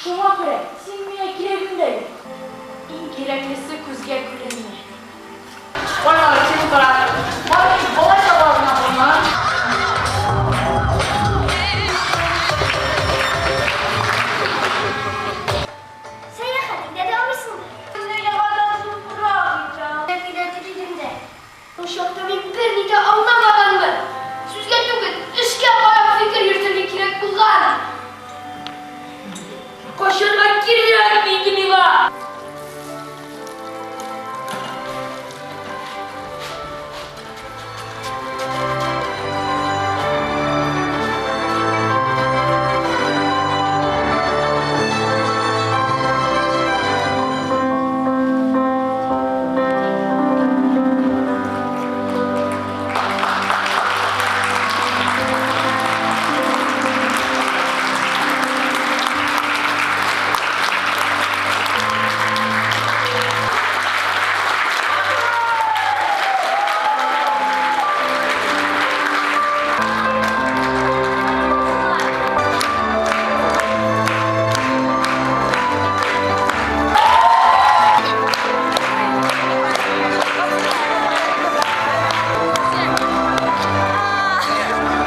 Шуңа күрә син миңа кирәгең дә юк. Иң кирәклесе күзгә күренми. Кай кем утыра? Бары тик бала чага гына булган. Сәяхәт итә дә алмыйсыңдыр. Безне яңадан туфрак итәм. Әкияти дидем дә. Ул чакта мин берни дә аңламаганмын. Сүзгә түгел, эшкә карап фикер йөртергә кирәк булган. Качарга кирәкми инде миңа!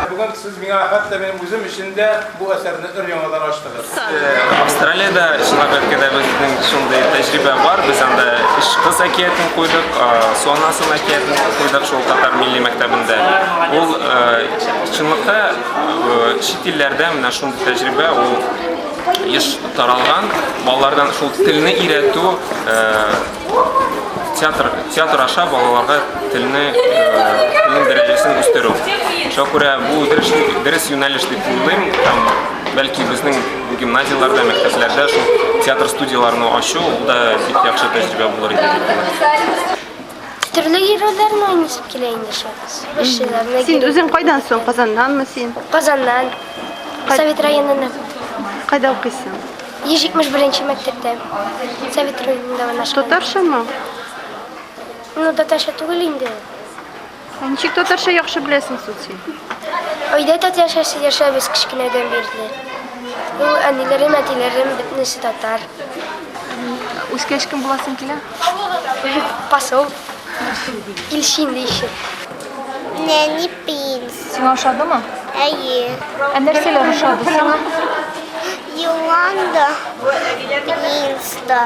Бүген сез миңа, хәтта минем үзем өчен дә бу әсәрне өр-яңадан ачтыгыз. Австралиядә чынлап әйткәндә безнең шундый тәҗрибә бар. Без анда Өч кыз әкиятен куйдык, Су анасын әкиятен куйдык шул татар милли мәктәбендә. Ул чынлыкта чит илләрдә менә шундый тәҗрибә ул еш таралган. Балалардан шул телне өйрәтү театр театр аша балаларга телне телнең дәрәҗәсен үстерү. Шуңа күрә бу дөрес, дөрес юнәлеш дип уйлыйм. Һәм бәлки безнең гимназияләрдә, мәктәпләрдә шул театр студияләрен ачу ул да бик яхшы тәҗрибә булыр иде дип уйлыйм. Төрле геройларны уйныйсым килә инде шул. Сугышчыларны. Син үзең кайдан соң? Казаннанмы син? Казаннан. Совет районыннан. Кайда укыйсың? 171 нче мәктәптә. Совет районында урнашкан. Татарчамы? Ну, татарча түгел инде. Ә ничек татарча яхшы беләсең соң син? Өйдә татарча сөйләшәбез кечкенәдән бирле. Ул әниләрем, әтиләрем бөтенесе татар. Үскәч кем буласың килә? Посол. Илче инде еще. Нәни принц. Сиңа ошадымы? Әйе. Ә нәрсәләр ошады сиңа? Елан да, принц та.